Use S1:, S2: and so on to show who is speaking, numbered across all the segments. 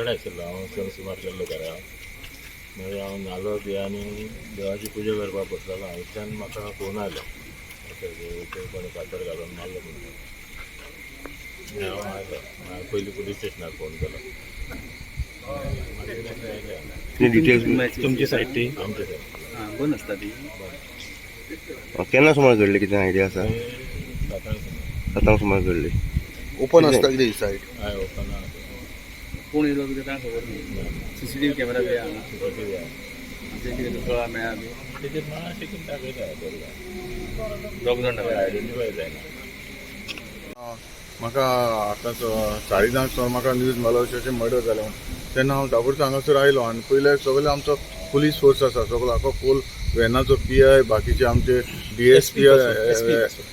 S1: कडेन आशिल्लो हांव सण सुमार गेल्लो घरा. मागीर हांव न्हालो बी आनी देवाची पुजा करपाक बसलेलो हांव. इतल्यान म्हाका फोन आयलो, अशें थंय कोणें फातर घालून मारलो म्हणून. मागीर हांव आयलो. हांवें पयलीं पुलीस स्टेशनार फोन केलो, मागीर ते आयले हांगा.
S2: डिटेल्स.
S3: तुमची सायड ती?
S1: आमचे थंय.
S3: बंद आसता ती.
S2: केन्ना सुमार घडली, कितें आयडिया आसा?
S1: 7 सुमार.
S2: 7 सुमार घडली.
S4: ओपन आसता कितें ही सायड?
S1: हय, ओपन आसा.
S3: कोण येयलो कितें कांय खबर न्ही. सीसीटीव्ही कॅमेरा बी आहा?
S1: CCTV आहा.
S3: आमचे कितें कळा मेळ्ळा बी?
S1: तेजेर मातशें कितें दाखयता बरोबर.
S3: दोग जाण दाखयता.
S1: आयडेंटिफाय जायना.
S4: म्हाका आतांच 10:30 सुमार म्हाका न्यूज मेळ्ळो, अशें अशें मर्डर जालें म्हणून. तेन्ना हांव ताबडतोब हांगासर आयलो आनी पयल्यार सगळे आमचो पुलीस फोर्स आसा, सगळो आखो फूल वेनाचो पीआय, बाकीचे आमचे डीएसपी,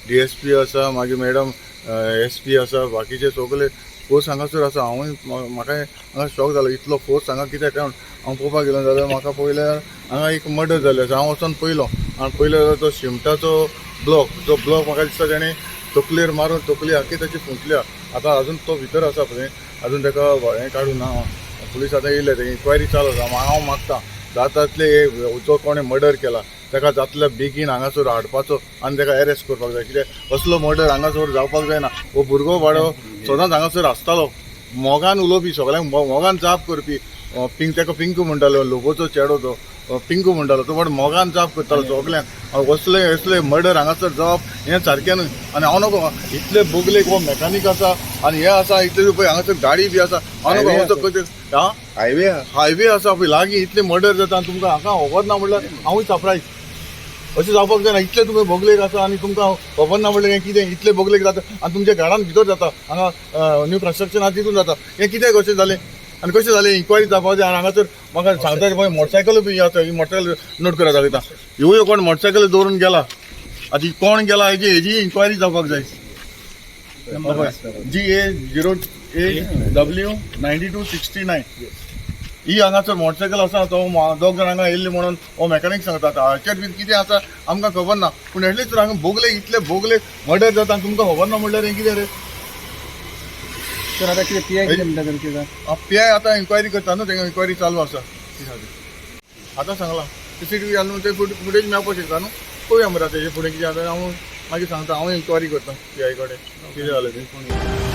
S4: डीएसपी आसा, मागीर मॅडम एसपी आसा, बाकीचे सगळे फोर्स हांगासर आसा. हांवूय म्हाका हांगा शॉक जालो, इतलो फोर्स हांगा कित्याक काय म्हणून. हांव पळोवपाक गेलो जाल्यार म्हाका पळयल्यार हांगा एक मर्डर जाल्लें आसा. हांव वचोन पयलो आनी पयलो जाल्यार तो शिमटाचो ब्लॉक, जो ब्लॉक म्हाका दिसता तेणें तकलेर मारून तकली आख्खी ताची फुटल्या. आतां अजून तो भितर आसा पळय, अजून ताका हें काडूं ना. पुलीस आतां येयले, तें इन्क्वायरी चालू आसा. हांव मागता, जाता तितले जो कोणें मर्डर केला ताका जातल्या बेगीन हांगासर हाडपाचो आनी ताका एरेस्ट करपाक जाय. कित्याक असलो मर्डर हांगासर जावपाक जायना. हो भुरगो बाडो सदांच हांगासर आसतालो, मोगान उलोवपी, सगळ्यांक मोगान जाप करपी. पिंक, ताका पिंकू म्हणटालो, लोगोचो चेडो तो पिंकू म्हणटालो तो, बट मोगान जाप करतालो सगळ्यांक. असले असले मर्डर हांगासर जावप हें सारकें न्हय. आनी हांव नको इतले बोगलेक हो मेकानीक आसा आनी हे आसा, इतले पळय हांगासर गाडी बी आसा. हांव नको हांगासर हा.
S2: हायवे.
S4: हायवे आसा पळय लागीं, इतले मर्डर जाता आनी तुमकां हांगा खबर ना म्हणल्यार हांवूय सरप्रायज. अशें जावपाक जायना. इतले तुमी बोगलेक आसा आनी तुमकां खबर ना म्हणल्यार हें कितें? इतले बोगलेक जाता आनी तुमच्या घरान भितर जाता, हांगा न्यू कन्स्ट्रक्शन आसा तितून जाता, हें कित्याक अशें जालें आनी कशें जालें? इन्क्वायरी जावपाक जाय. आनी हांगासर म्हाका सांगता पळय, मोटरसायकल बी आसा. ही मोटरसायकल नोट करा, दाखयता. ह्यो कोण मोटरसायकल दवरून गेला, आतां कोण गेला हेजी इन्क्वायरी जावपाक जाय. GA 08 W 9269 ही हांगासर मोटरसायकल आसा. तो दोग जाण हांगा येयल्ले म्हणून हो मेकॅनीक सांगता. आतां हाचेर बी कितें आसा आमकां खबर ना, पूण एटलिस्ट हांगा बोगले, इतले बोगले मर्डर जाता आनी तुमकां खबर ना म्हणल्यार हें कितें रे?
S3: तर आतां कितें, पीआय कितें म्हणटा तर कितें?
S4: पी I आतां इन्क्वायरी करता न्हू, तेंका इन्क्वायरी चालू आसा. आतां सांगलां, सीसीटीव्ही घालून ते फुटेज मेळपाक शकता न्हू. पळोवया मरे आतां हेजे फुडें कितें जाता. हांव मागीर सांगता. हांव इन्क्वायरी करता पीआय कडेन कितें जालें तें.